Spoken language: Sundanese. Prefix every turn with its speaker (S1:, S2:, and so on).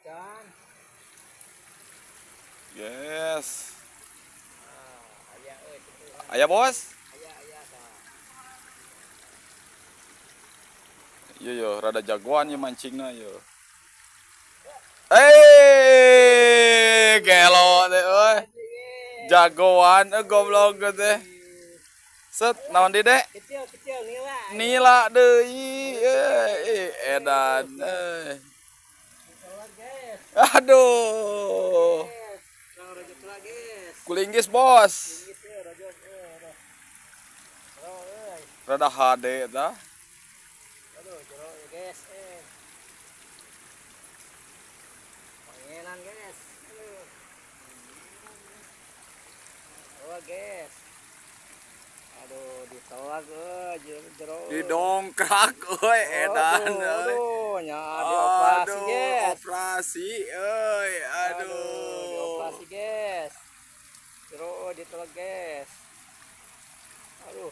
S1: Can.
S2: Yes.
S1: Ah, aya euy kitu.
S2: Aya, Bos?
S1: Aya, aya tah.
S2: Iya yo, rada jagoan ya mancingna yo. Eh, gelo teh euy. Jagoan eh goblok teh. Set, naon di, Dek?
S1: Kecil kecil nila.
S2: Nila deui euy, edan euy.
S1: Keluar, guys.
S2: Aduh.
S1: Guys. Kurang rojok lagi, guys.
S2: Kulinggis, Bos.
S1: Gitu rojok euy. Aduh. Jero euy.
S2: Rada hade tah.
S1: Aduh, jero ya, guys. Eh. Pangenan, guys. Aduh. Oh, guys. Aduh, ditolak euy, jero jero.
S2: Didongkrak euy, edan
S1: Aduh,
S2: euy.
S1: aduh, nya dioperasi,
S2: Aduh,
S1: guys.
S2: operasi euy,
S1: Aduh,
S2: aduh.
S1: dioperasi, guys. Jero ditolak, guys. Aduh.